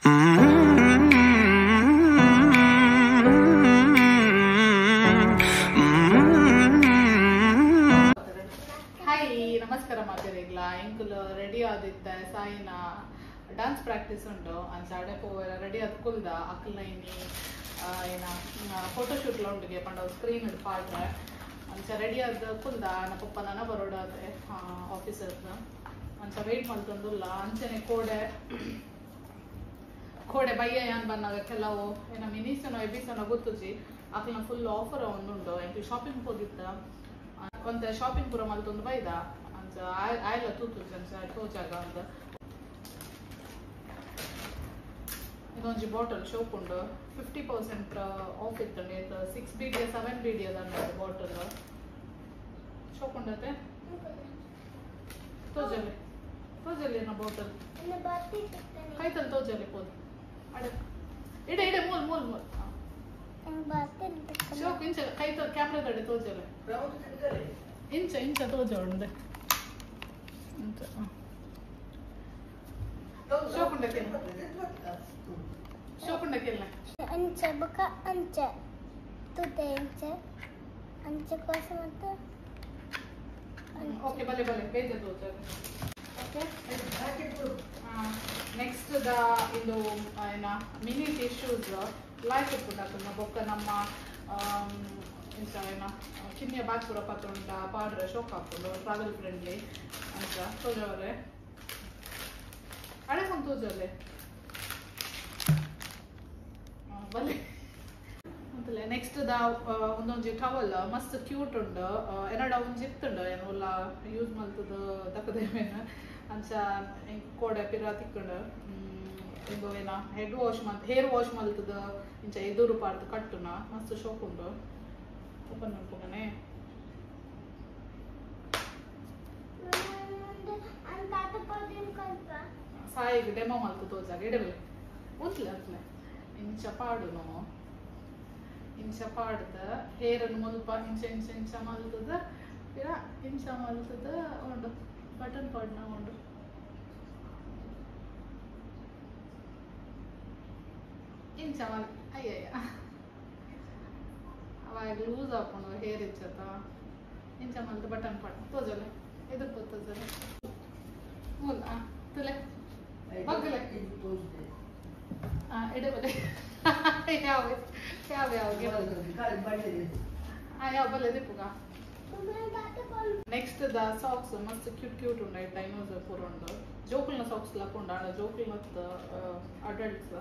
Hi ನಮಸ್ಕಾರ ಮಾತಾಡಿಗ್ಲ ಎಂಕುಲು ready Aditya ಸಾಯಿನ dance practice ಉಂಟು ಅಂಚ ಅಡೆ ಪೋವೆರ ರೆಡಿ ಆದ್ ಕುಲ್ದ ಅಕ್ಲ್ನ ಇನಿ ಏನ ಫೋಟೋಶೂಟ್ಲ ಉಂಡುಗೆ ಪಂಡ ಸ್ಕ್ರೀನ್ ಪಾಡ್ರೆ ಅಂಚ ರೆಡಿ ಆದ್ ಕುಲ್ದ ನನ್ನ ಪಪ್ಪ ನನ ಬರೋಡಾದೆ ಆಫೀಸರ್ ಅಂಚ ವೆಯ್ಟ್ ಮಲ್ತೊಂದುಲ್ಲ ಅಂಚನೆ ಕೋಡೆ ಕೋಡೆ ಬಯ್ಯ ಯಾನ್ ಬನ್ನಾಗ ಕೆಲವು ಏನ ಮಿನಿಸನೋ ಎಬಿಸನೋ ಗೊತ್ತುಜಿ ಅಕ್ಲ್ನ ಫುಲ್ ಆಫರ್ ಒಂದುಂಡು ಎಂಕುಲು ಶಾಪಿಂಗ್ ಪೋದಿತ್ತ ಒಂತೆ ಶಾಪಿಂಗ್ ಪೂರ ಮಲ್ತೊಂದು ಬೈದ ಅಂಚ ಆಯ್ಲ ತೂತುಜಿ ಅಂಚ ತೋಜಾಗ ಅಂದ್ ಇದೊಂಜಿ ಬಾಟಲ್ ಶೋಪ್ ಉಂಡು 50% ಆಫ್ ಇತ್ತಂಡೆ 6 BD 7 BD ಅದನ್ನ ಬಾಟಲ್ ಶೋಪ್ ಉಂಡತೆ ತೋಜಲೆ ತೋಜಲೆ ನ ಬಾಟಲ್ ಕೈತಲ್ ತೋಜಲೆ ಪೋದು ಅಡೆ ಇಡೆ ಇಡೆ ಮೂಲ್ ಮೂಲ್ ಮೂಲ್ ಶೋಕ್ ಇಂಚ ಕೈತ ಕ್ಯಾಮ್ರಾದಡೆ ತೋಜಲೆ ಇಂಚ ಇಂಚ ತೋಜ ಉಂಡೆ ಇಂಚ ಶೋಕ್ ಉಂಡಕ್ಕೆ ಶೋಕ್ ಉಂಡಕ್ಕೆಲ್ಲ ಅಂಚ ಬಕ ಅಂಚ ತುತೆ ಅಂಚ ಅಂಚ ಕೋಸ ಮತ್ತು ಓಕೆ ಬಲೆ ಬಲೆ ಬೇಜ ತೋಜ ಓಕೆ ನೆಕ್ಸ್ಟ್ the ಇಂದು ಏನ ಮಿನಿ ಟಿಶ್ಯೂಸ್ ಲೈಕ್ ಉಪ್ಪುಂಡು ಬೊಕ್ಕ ನಮ್ಮ ಇಂಚ ಏನ ಚಿನ್ನಿಯ ಬ್ಯಾಗ್ ಪೂರ ಪತ್ತುಂಡ ಪಾಡ್ರೆ ಶೋಕ್ ಹಾಕೊಂಡು ಟ್ರಾವೆಲ್ ಫ್ರೆಂಡ್ಲಿ ಅಂತ ತೋಜವರೆ ಅಡೆ ಫೋನ್ ತೋಜಲೆ ಬಲೆ ಅಂತಲೇ ನೆಕ್ಸ್ಟ್ the ಒಂದೊಂಜಿ ಟವಲ್ ಮಸ್ತ್ ಕ್ಯೂಟ್ ಉಂಡು ಎನ್ನಡ ಒಂಜಿ ಇತ್ತುಂಡು ಏನು ಉಲ್ಲ ಯೂಸ್ ಮಲ್ತದ ದಕ್ಕದೇವೇನ ಅಂಚ ಕೋಡೆ ಪಿರ ತಿಕ್ಕುಂಡು ಇಂದು ಏನ ಹೆಡ್ ವಾಶ್ ಮಲ್ತ ಹೇರ್ ವಾಶ್ ಮಲ್ತದ ಇಂಚ ಎದುರು ಪಾಡ್ದು ಕಟ್ಟುನ ಮಸ್ತ್ ಶೋಕ್ ಉಂಡು ಓಪನ್ ಮಲ್ಪುಗನೆ ಸಾಯಿಗೆ ಡೆಮೋ ಮಲ್ತು ತೋಜಾಗ ಇಡಬಲೆ ಉಂತ್ಲೆ ಉಂತ್ಲೆ ಇಂಚ ಪಾಡುನು ಇಂಚ ಪಾಡ್ದ ಹೇರನ್ನು ಮುಲ್ಪ ಇಂಚ ಇಂಚ ಇಂಚ ಮಲ್ತದ ಪಿರ ಇಂಚ ಮಲ್ತದ ಉಂಡು ಬಟನ್ ಪಾಡ್ನ ಉಂಡು ಇಂಚ ಮಲ್ ಅಯ್ಯಯ್ಯ ಅವಾಗ ಲೂಸ್ ಹಾಕೊಂಡು ಹೇರ್ ಇಚ್ಚತ್ತ ಇಂಚ ಮಲ್ತ ಬಟನ್ ಪಾಡ್ ತೋಜಲೆ ಎದುರು ತೋಜಲೆ ಮೂಲ ತುಲೆ ಬಗ್ಗಲೆ ಎಡೆ ಬಲೆ ಯಾವ ಯಾವ ಯಾವ ಯಾವ ಬಲೆ ದಿಪ್ಪುಗ ನೆಕ್ಸ್ಟ್ the socks ಮಸ್ತ್ ಕ್ಯೂಟ್ ಕ್ಯೂಟ್ ಉಂಡು ಡೈನೋಸರ್ ಪೂರ ಉಂಡು ಜೋಕುಲ್ನ ಸಾಕ್ಸ್ ಲಕ್ಕೊಂಡ ಜೋಕುಲ್ ಮತ್ತು ಅಡಲ್ಟ್ಸ್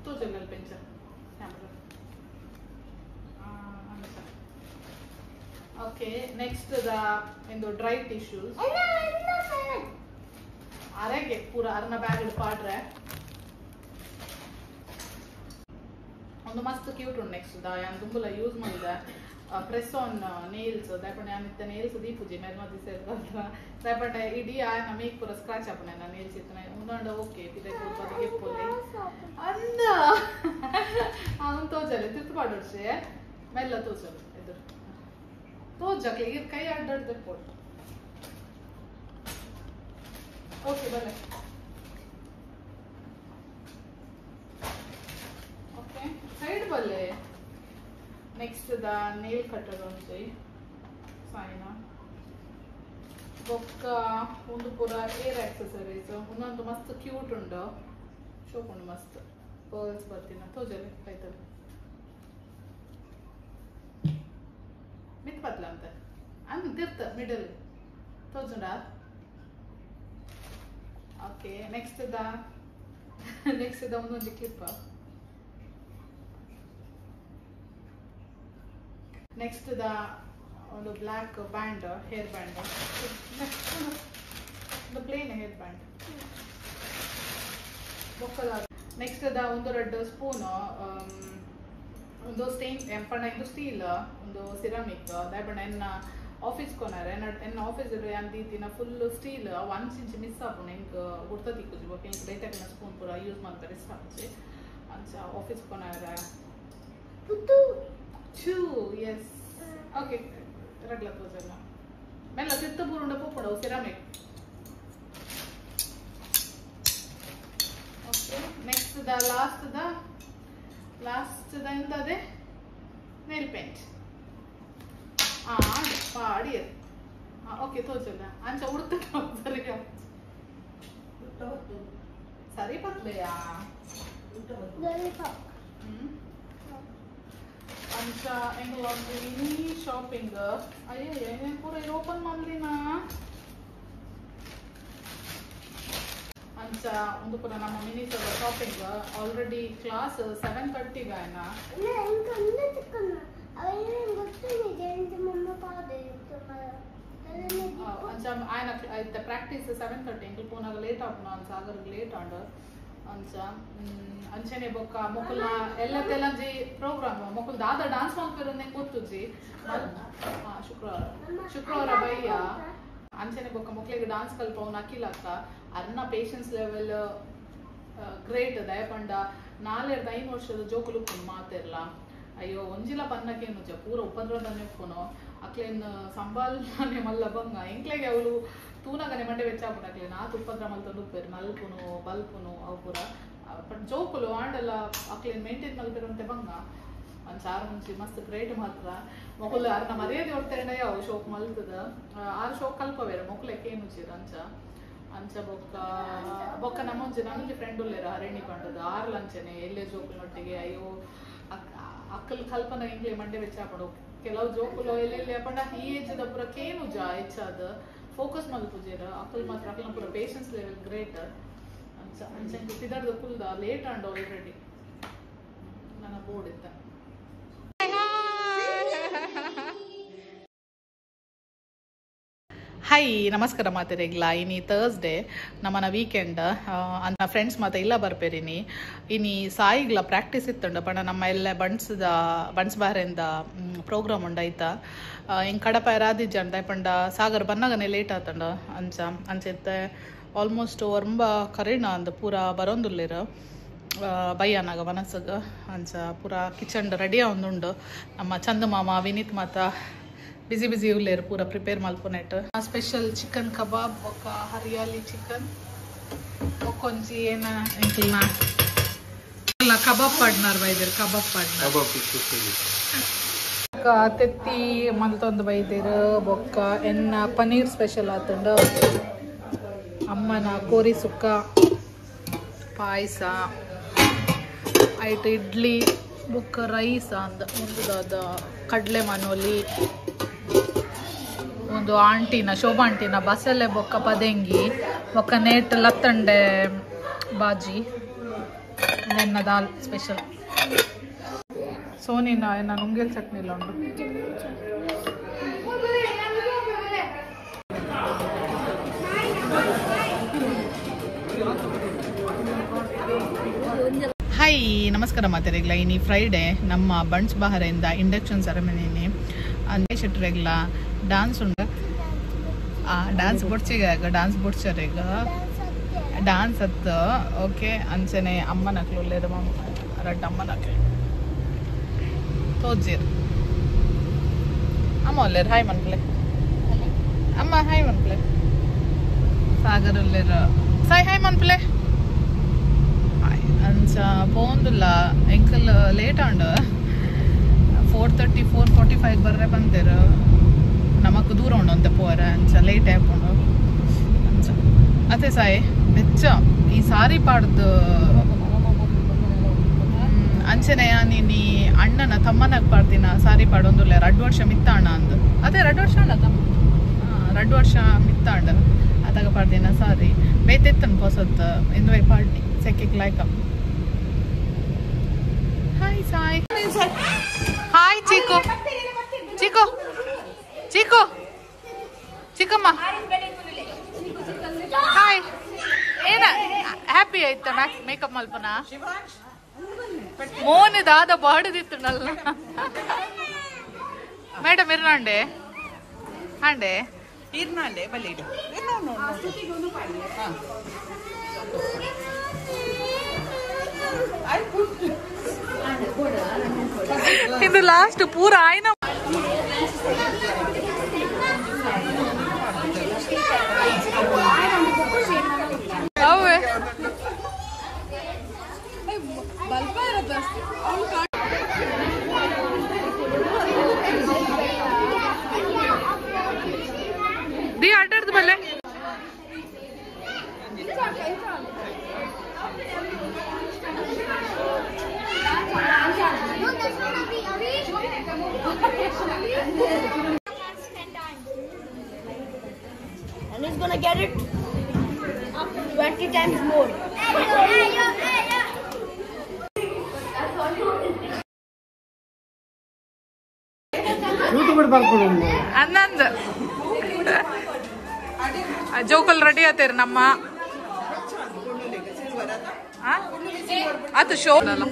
ತೋಜಲ್ಲ ಪೆಂಚ ಕ್ಯಾಮ್ರಾ ಓಕೆ ನೆಕ್ಸ್ಟ್ the ಇಂದು ಡ್ರೈ ಟಿಶ್ಯೂಸ್ ಅರೆಗೆ ಪೂರ ಅರ್ನ ಬ್ಯಾಗ್ ಪಾಡ್ರೆ ಒಂದು ಮಸ್ತ್ ಕ್ಯೂಟ್ ಉಂಡು ನೆಕ್ಸ್ಟ್ the ಯಾನ್ ದುಂಬುಲ ಯೂಸ್ ಮಾಡಿದೆ ಪ್ರೆಸ್ ಆನ್ ನೇಲ್ಸ್ ದಾಯಪಂಡ ಯಾನ್ ಇತ್ತ ನೇಲ್ಸ್ ದೀಪುಜಿ ಮೇಲ್ಮದಿ ಸೇರ್ದ ದಾಯಪಂಡ ಇಡೀ ಆಯನ ಮೇಕ್ ಪೂರ ಸ್ಕ್ರಾಚ್ ಆಪುಂಡು ನನ್ನ ನೇಲ್ಸ್ ಇತ್ತನೆ ಉಂದಾಂಡ ಓಕೆ ಪಿದೆ ಗೆಪ್ಪೊಲಿ ಅಂದ ಅವನು ತೋಜಲೆ ತಿರ್ತು ಪಾಡೊಡ್ಚೆ ಮೆಲ್ಲ ತೋಜಲೆ ಎದುರು ತೋಜಕ್ಕೆ ಈಗ ಕೈ ಅಡ್ಡಾಡ್ದೆ ಪೋಡು ಓಕೆ ಬಲೆ ಓಕೆ ಸೈಡ್ ಬಲ್ಲೆ ನೆಕ್ಸ್ಟ್ the nail cutter ಒಂಜಿ ಸಾಯಿನ ಬೊಕ್ಕ ಒಂದು ಪೂರ ಏರ್ ಆಕ್ಸೆಸರೀಸ್ ಒಂದೊಂದು ಮಸ್ತ್ ಕ್ಯೂಟ್ ಉಂಡು ಶೋಕ್ ಉಂಡು ಮಸ್ತ್ ಪರ್ಲ್ಸ್ ಬರ್ತೀನ ತೋಜಲೆ ಕೈತಲ್ ಮಿತ್ ಪತ್ಲ ಅಂತ ಅಂದ್ ತಿರ್ತ ಮಿಡಲ್ ತೋಜುಂಡ okay next the next the ಒಂದೊಂದು ಕ್ಲಿಪ್ ನೆಕ್ಸ್ಟ್ the ಒಂದು ಬ್ಲ್ಯಾಕ್ ಬ್ಯಾಂಡ್ ಹೇರ್ ಬ್ಯಾಂಡ್ ಒಂದು ಪ್ಲೇನ್ ಹೇರ್ ಬ್ಯಾಂಡ್ ಬೊಕ್ಕದ ನೆಕ್ಸ್ಟ್ the ಒಂದು ರೆಡ್ ಸ್ಪೂನ್ ಒಂದು ಸ್ಟೈನ್ ಪಂಡ ಇಂದು ಸ್ಟೀಲ್ ಒಂದು ಸಿರಾಮಿಕ್ ದಾಯಪಂಡ ಎನ್ನ ಆಫೀಸ್ ಕೊನಾರ ಎನ್ನ ಆಫೀಸ್ ಯಾನ್ ದೀತಿನ ಫುಲ್ ಸ್ಟೀಲ್ 1 ಇಂಚ್ ಮಿಸ್ ಆಪುಂಡು ಎಂಕ್ ಗುರ್ತ ತಿಕ್ಕುಜಿ ಬೊಕ್ಕ ಎಂಕ್ ಬೇತೆಕನ ಸ್ಪೂನ್ ಪೂರ ಯೂಸ್ ಮಲ್ಪೆರೆ ಇಷ್ಟ ಆಪುಜಿ ಅಂಚ ಆಫೀಸ್ ಕೊನಾರ 2 ಎಸ್ ಓಕೆ ರಡ್ಲ ತೋಜಲ್ಲ ಮೆಲ್ಲ ತಿತ್ತ ಪೂರುಂಡ ಪೋಪುಂಡು ceramic. The last the last the ಎಂತದೆ nail paint ಪಾಡಿ ಓಕೆ ತೋಚಲ್ಲ ಅಂಚ ಉಡ್ತ ಸರಿ ಸರಿ ಪತ್ಲೆಯಾ ಅಂಚ ಎಂಗ್ಲೊಂದು ಮಿನಿ ಶಾಪಿಂಗ್ ಅಯ್ಯಯ್ಯ ಪೂರ ಓಪನ್ ಮಾಡ್ಲಿನ ಅಂಚ ಒಂದು ಪೂರ ನಮ್ಮ ಮಿನಿ ಶಾಪಿಂಗ್ ಆಲ್ರೆಡಿ ಕ್ಲಾಸ್ 7:30 ಗಾಯನ ಅಂಚ ಆಯನ ಪ್ರಾಕ್ಟೀಸ್ 7:30 ಎಂಕಲ್ ಪೋನಾಗ ಲೇಟ್ ಆಪುನ ಸಾಗರ್ ಲೇಟ್ ಆಂಡ್ ಅಂಚ ಅಂಚನೆ ಬೊಕ್ಕ ಮೊಕುಲ್ನ ಎಲ್ಲ ತೆಲಂಜಿ ಪ್ರೋಗ್ರಾಮ್ ಮೊಕುಲ್ ದಾದ ಡಾನ್ಸ್ ಮಾಡ್ತಿರೋದೇ ಗೊತ್ತುಜಿ ಶುಕ್ರವಾರ ಶುಕ್ರವಾರ ಬಯ್ಯ ಅಂಚನೆ ಬೊಕ್ಕ ಮೊಕ್ಲಿಗೆ ಡಾನ್ಸ್ ಕಲ್ಪವನ್ ಅಖಿಲಕ್ಕ ಅರ್ನ ಪೇಷನ್ಸ್ ಲೆವೆಲ್ ಗ್ರೇಟ್ ದಯಪಂಡ 4-5 ವರ್ಷದ ಜೋಕುಲು ಮಾತಿರ್ಲ ಅಯ್ಯೋ ಒಂಜಿಲ ಪನ್ನಕೇನು ಪೂರ ಉಪದ್ರವದನ್ನೇ ಉಪ್ಪುನು ಅಕ್ಲೇನ್ ಸಂಬಾಲ್ನೆ ಮಲ್ಲ ಬಂಗ ಎಂಕ್ಲೆಗೆ ಅವಳು ತೂನಗನೆ ಮಂಡೆ ವೆಚ್ಚಾಪುನ ಅಕ್ಲೇನ್ ಆತ ಉಪದ್ರ ಮಲ್ತೊಂದು ಉಪ್ಪೇರು ನಲ್ಪುನು ಬಲ್ಪುನು ಅವು ಪೂರ ಬಟ್ ಜೋಕುಲು ಆಂಡಲ ಅಕ್ಲೇನ್ ಮೇಂಟೈನ್ ಮಲ್ಪೆರುಂತೆ ಬಂಗ ಒಂದು ಸಾರು ಮುಂಚೆ ಮಸ್ತ್ ಗ್ರೇಟ್ ಮಾತ್ರ ಮೊಕುಲು ಅರ್ನ ಮರ್ಯಾದೆ ಹೊಡ್ತೇನೆ ಅವು ಶೋಕ್ ಮಲ್ತದ ಆರು ಶೋಕ್ ಕಲ್ಪವೇರು ಮೊಕುಲೆಕ್ಕೆ ಏನು ಚೀರ ಅಂಚ ಅಂಚ ಬೊಕ್ಕ ಬೊಕ್ಕ ನಮ್ಮೊಂಜಿ ನನ್ನೊಂಜಿ ಫ್ರೆಂಡ್ ಉಲ್ಲೇರು ಹರಿಣಿ ಪಂಡದ ಆರು ಲಂಚನೆ ಎಲ್ಲೇ ಜೋಕುಲೊಟ್ಟಿಗೆ ಅಯ್ಯೋ ಅಕ್ಕಲ್ ಕಲ್ಪನ ಇಂಗ್ಲೆ ಮಂಡೆ ವೆಚ್ಚಾಪಡು ಕೆಲವು ಜೋಕುಲು ಎಲ್ಲೆಲ್ಲಿ ಪಂಡ ಈ ಏಜ್ the ಪೂರ ಕೇನು ಜಾ ಹೆಚ್ಚಾದ ಫೋಕಸ್ ಮಲ್ಪುಜೇರ ಅಕ್ಕಲ್ ಮಾತ್ರ ಅಕ್ಕಲ್ನ ಪೂರ ಪೇಷನ್ಸ್ ಲೆವೆಲ್ ಗ್ರೇಟ್ ಅಂಚ ಅಂಚ ತಿದರ್ದ ಕುಲ್ದ ಲೇಟ್ ಅಂಡ್ ಆಲ್ರೆಡಿ ನನ್ನ ಬೋರ್ಡ್ ಇತ್ತ. ಹಾಯ್ ನಮಸ್ಕಾರ ಮಾತಿರೆಗ್ಲ ಇನಿ ಥರ್ಸ್ಡೇ ನಮ್ಮನ ವೀಕೆಂಡ್ ಅಂತ ಫ್ರೆಂಡ್ಸ್ ಮಾತ ಇಲ್ಲ ಬರ್ಪೇರಿನಿ ಇನಿ ಸಾಯಿಗ್ಲ ಪ್ರಾಕ್ಟೀಸ್ ಇತ್ತುಂಡು ಪಂಡ ನಮ್ಮ ಎಲ್ಲ ಬಣ್ಸ್ದ ಬಣ್ಸ್ ಬಾರಿಂದ ಪ್ರೋಗ್ರಾಮ್ ಉಂಡಾಯ್ತ ಹಿಂಗೆ ಕಡಪ ರಾದಿಜ್ಜಂಡ ಪಂಡ ಸಾಗರ್ ಬನ್ನಗನೆ ಲೇಟ್ ಆತಂಡ ಅಂಚ ಅಂಚೆತ್ತೆ ಆಲ್ಮೋಸ್ಟ್ ಒರಂಬ ಕರೀಣ ಅಂದ ಪೂರ ಬರೋಂದುಲ್ಲೇರು ಬಯ್ಯನಾಗ ಮನಸ್ಸಿಗೆ ಅಂಚ ಪೂರ ಕಿಚನ್ ರೆಡಿ ಒಂದುಂಡು ನಮ್ಮ ಚಂದ ಮಾಮ ವಿನೀತ್ ಮಾತ ಬಿಸಿ ಬಿಸಿ ಉಲ್ಲೇರು ಪೂರ ಪ್ರಿಪೇರ್ ಮಲ್ಪುನೆಟ್ ಸ್ಪೆಷಲ್ ಚಿಕನ್ ಕಬಾಬ್ ಬೊಕ್ಕ ಹರಿಯಾಲಿ ಚಿಕನ್ ಬೊಕ್ಕೊಂಜಿ ಏನ ಎಂಕಲ್ನ ಕಬಾಬ್ ಪಾಡ್ನಾರ್ ಬೈದೇರು ಕಬಾಬ್ ಪಾಡ್ನಾರ್ ತೆತ್ತಿ ಮಲ್ತೊಂದು ಬೈದೇರು ಬೊಕ್ಕ ಎನ್ನ ಪನ್ನೀರ್ ಸ್ಪೆಷಲ್ ಆತುಂಡು ಅಮ್ಮನ ಕೋರಿ ಸುಕ್ಕ ಪಾಯಸ ಆಯ್ತು ಇಡ್ಲಿ ಬೊಕ್ಕ ರೈಸ್ ಅಂದ ಒಂದು ಕಡಲೆ ಮನೋಲಿ ಒಂದು ಆಂಟಿನ ಶೋಭಾ ಆಂಟಿನ ಬಸಳೆ ಬೊಕ್ಕ ಪದೆಂಗಿ ಬೊಕ್ಕ ನೇಟ್ ಲತ್ತಂಡೆ ಬಾಜಿ ನೆನ್ನ ದಾಲ್ ಸ್ಪೆಷಲ್ ಸೋನಿನ ನಾನು ಉಂಗೆಲ್ ಚಟ್ನಿ ಇಲ್ಲ ಉಂಟು. ಹಾಯ್ ನಮಸ್ಕಾರ ಮಾತಾಡಿಗ್ಲ ಇನಿ ಫ್ರೈಡೇ ನಮ್ಮ ಬಂಟ್ಸ್ ಬಹರೆಯಿಂದ ಇಂಡಕ್ಷನ್ ಸೆರೆಮನಿ ಅಂದೇ ಶೆಟ್ರೆಗ್ಲ ಡಾನ್ಸ್ ಉಂಡು ಡಾನ್ಸ್ ಬೊಡ್ಚಿಗ ಡಾನ್ಸ್ ಬೊಡ್ಚರೆಗ ಡಾನ್ಸ್ ಅತ್ತು ಓಕೆ ಅಂಚನೆ ಅಮ್ಮನಕ್ಲು ಉಲ್ಲೇರು ರಡ್ಡ ಅಮ್ಮನಕ್ಲು ತೋಜಿರ್ ಅಮ್ಮ ಉಲ್ಲೇರು ಹಾಯ್ ಮನ್ಪ್ಲೆ ಅಮ್ಮ ಹಾಯ್ ಮನ್ಪ್ಲೆ ಸಾಗರ್ ಉಲ್ಲೇರು ಸಾಯ್ ಹಾಯ್ ಮನ್ಪ್ಲೆ ಅಂಚ ಪೋಂದುಲ್ಲ ಎಂಕಲ್ ಲೇಟ್ ಆಂಡ್ 4:30 4:45 ಬರ್ರೆ ಬಂದೇರು ನಮಕ್ ದೂರ ಉಂಡು ಅಂತ ಪೋರ ಅಂಚ ಲೇಟ್ ಆಯ್ಪುಂಡು ಅಂಚ ಅದೇ ಸಾಯಿ ಬೆಚ್ಚ ಈ ಸಾರಿ ಪಾಡ್ದು ಅಂಚನೆ ನೀನಿ ಅಣ್ಣನ ತಮ್ಮನಾಗ ಪಾಡ್ದಿನ ಸಾರಿ ಪಾಡೊಂದುಲ್ಲ 2 ವರ್ಷ ಮಿತ್ತಾಣ ಅಂದು ಅದೇ 2 ವರ್ಷ ಅಣ್ಣ ತಮ್ಮ 2 ವರ್ಷ ಮಿತ್ತಾಂಡ ಅದಾಗ ಪಾಡ್ದಿನ ಸಾರಿ ಬೇತೆತ್ತನ್ ಪೊಸತ್ ಇಂದುವೈ ಪಾಡ್ನಿ ಸೆಕ್ಕಿಗೆ ಲಾಯ್ಕ. ಹಾಯ್ ಸಾಯ್ ಹಾಯ್ ಚೀಕು ಚೀಕು ಚೀಕು ಚಿಕ್ಕಮ್ಮ ಹಾಯ್ ಏನ ಹ್ಯಾಪಿ ಆಯ್ತಾ ಮೇಕಪ್ ಮಲ್ಪನ ಮೋನೆ ದಾದ ಬಾಡದಿತ್ತು ನಲ್ಲ ಮೇಡಮ್ ಇರ್ನಾಂಡೆ ಹಾಂಡೆ ಇರ್ನಾಂಡೆ ಬಲ್ಲಿಡು ಇದು ಲಾಸ್ಟ್ ಪೂರ ಆಯ್ನ ಅವೇ The ಆಟಾಡ್ದು ಬಲ್ಲೆ And he's gonna get it 20 times more. ಅನ್ನಂದು ಜೋಕಲ್ ready ಆತೇರಿ ನಮ್ಮ ಅದು ಶೋ ಅಲ್ಲ.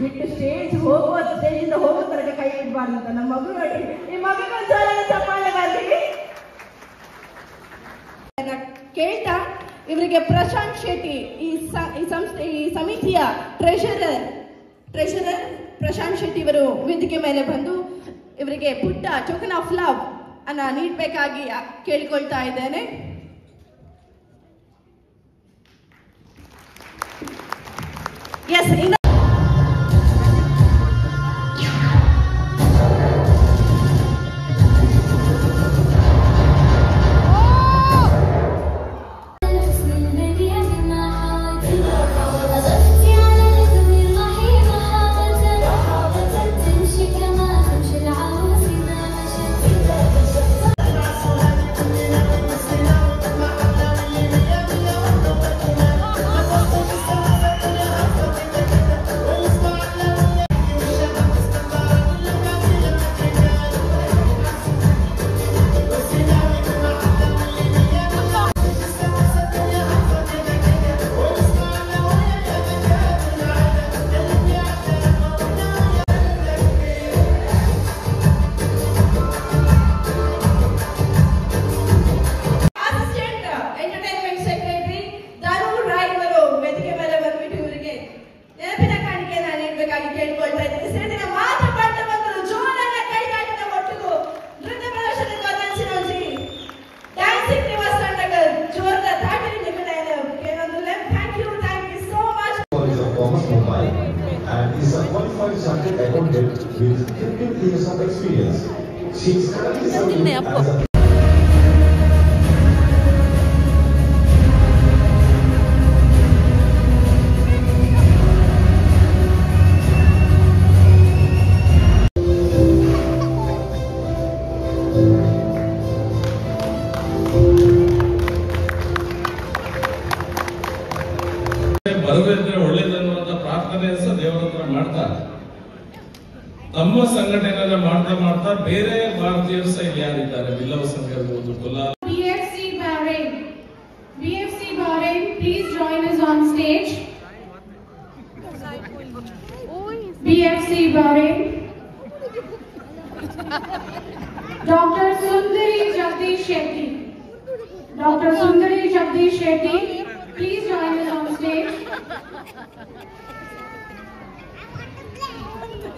ಬಿಟ್ಟು ಸ್ಟೇಜ್ ಹೋಗುವ ಸ್ಟೇಜಿಂದ ಹೋಗೋ ತನಕ ಕೈ ಇಡಬಾರ್ದು ಅಂತ ನಮ್ಮ ಮಗು ನೋಡಿ. ಈ ಮಗುಗೆ ಒಂದು ಚಪ್ಪಾಳೆ ಬರ್ತೀವಿ ಕೇಳ್ತಾ ಇವರಿಗೆ ಪ್ರಶಾಂತ್ ಶೆಟ್ಟಿ ಈ ಸಂಸ್ಥೆ ಈ ಸಮಿತಿಯ ಟ್ರೆಷರರ್ ಪ್ರಶಾಂತ್ ಶೆಟ್ಟಿ ಇವರು ವೇದಿಕೆ ಮೇಲೆ ಬಂದು ಇವರಿಗೆ ಪುಟ್ಟ ಟೋಕನ್ ಆಫ್ ಲವ್ ಅನ್ನ ನೀಡಬೇಕಾಗಿ ಕೇಳಿಕೊಳ್ತಾ ಇದ್ದೇನೆ. Yes, and is a qualified chartered accountant with 15 years of experience. She is currently serving as a ಬರದಿದ್ರೆ ಒಳ್ಳೇದನ್ನುವಂತ ಪ್ರಾರ್ಥನೆ ಸಹ ದೇವರ ಹತ್ರ ಮಾಡ್ತಾ ತಮ್ಮ ಸಂಘಟನೆಯನ್ನ ಮಾಡ್ತಾ ಮಾಡ್ತಾ ಬೇರೆ ಭಾರತೀಯರು ಸಹ ಇಲ್ಲಿ ಯಾರಿದ್ದಾರೆ, ಬಿಲ್ಲವ ಸಂಘ ಇರ್ಬೋದು, ಕುಲ. BFC Bahrain, BFC Bahrain, please join us on stage. BFC Bahrain, Dr. Sundari Jagdish Shetty, Dr. Sundari Jagdish Shetty, please join us on stage.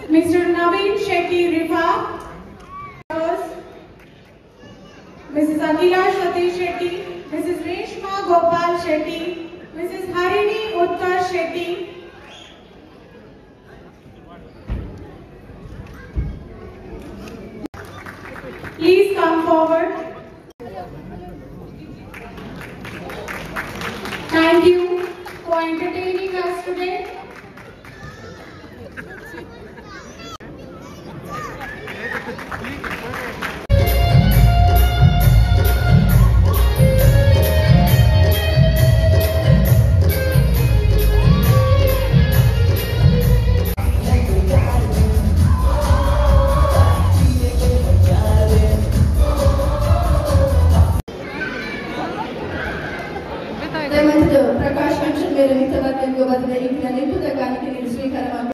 Mr. Naveen Shetty Rifa, Mrs. Akila Satish Shetty, Mrs. Reshma Gopal Shetty, Mrs. Harini Uttar Shetty, please come forward. Thank you for entertaining us today. ಬತ್ತದ ಪ್ರಕಾಶ್ ಅಂಚನ್ ಮೇರೆ ಮಿತ್ತ ಬತ್ತದ ಇಂಕಿನ ನೆಂಪುದ ಕಾಣಿಕೆ ಸ್ವೀಕಾರ.